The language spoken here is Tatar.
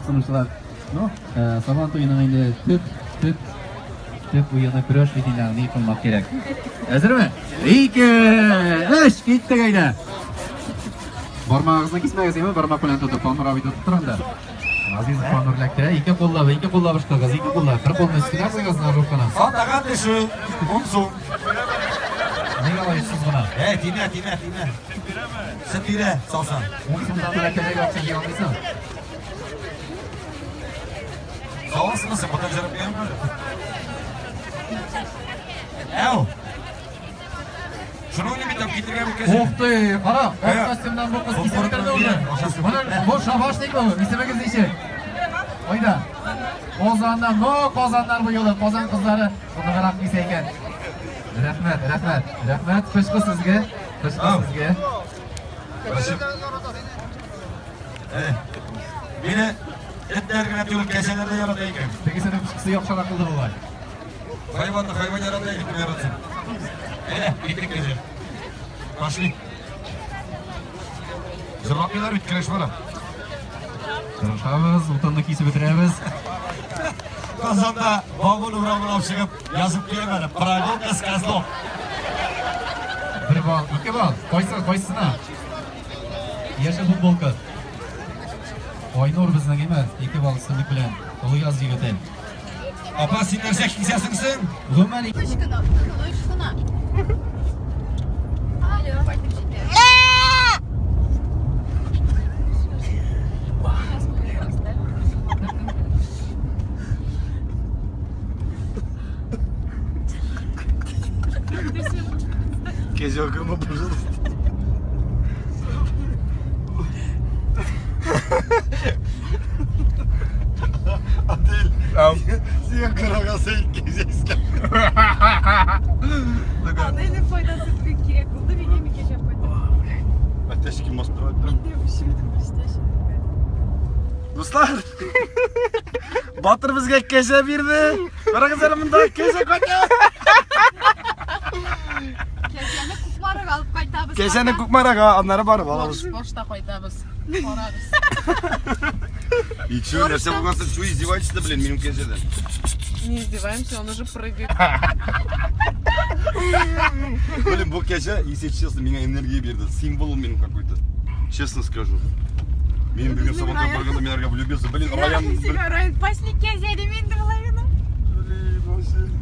Сынышлар. Ну, Сабан туеның инде төп, төп, төп уены көрәш бит инде, аны кылмак кирәк. Әзерме? Ике, өч, киттек әйдә. Бармагыгызны кисмәгез, әйме, бармак белән тотып, Фанур абый тотып тор анда. Азиз Фанур эләктерә, ике куллап, ике куллап ышкыгыз, ике куллап. Бер кулны өстенә куйгыз ножовканы. Хатага төшү, 10 сум. Нигә алай очсыз гына? Әй, тимә, тимә, тимә. Сөт бирә, салсаң. 10 сумнан да кәҗәгә акча җыя алмыйсың. Саласыңмы син, потом җырып бирәм. Әу. Шуны уйлыйм бит, алып китергә бу кәҗә. Ух ты, кара, ак костюмнан бу кыз кисеп бетерде уже. Моны бу шабашник бу, исемегез ничек? Айда. Казаннан, но Казаннар бу юлы, Казан кызлары ныграк кисә икән. Рәхмәт, рәхмәт, рәхмәт. Пычкы сезгә, пычкы сезгә. Мине этләр генә түгел, кәҗәләр дә ярата икән. Тегесенең пычкысы яхшырак булды бугай. Хайванны хайван ярата икән, кем яратсын? Әйдә, киттек кәҗә. Пошли. Җырламыйлар бит, көрәш бара. Тырышабыз, утынны кисеп бетерәбез. Казанда Бабыл урамына алып чыгып, язып куям әле. Прогулка с козлом. Бер балл, ике балл. Кайсы, кайсысына? Яшел футболка. Айнур безнең име? Ике балл өстенлек белән. Олыяз егете. Апа, син нәрсә кисәсең соң? Гомумән, Тыныч кына, тыныч кына. Алло, кайтып җитә. Кәҗә акырма, пожалуйста. Адил, син карагасы кәҗә искә. Адель файдасы бик кирәк булды, миңа мин кәҗә кайтып. Әтәч кем бастырып Мин дә өшүдем, блестяще. Дуслар, Батыр безгә кәҗә бирде. Карагыз әле монда кәҗә кайта. Кәҗәне Кукмарага алып кайтабыз. Кәҗәне Кукмарага, аннары барып алабыз. Башта кайтабыз. Карарбыз. И чё, нәрсә булган соң? Чё издеваетесь-то, блин, минем кәҗәдән? Не издеваемся, он уже прыгает. Блин, бу кәҗә, если честно, миңа энергия бирде. Символ ул минем какой-то. Честно скажу. Мин бүген Сабантуй барганда мин аларга влюбился. Блин, Раян... Сиңа Раян, пошли кәҗә дим инде половину. Блин, вообще.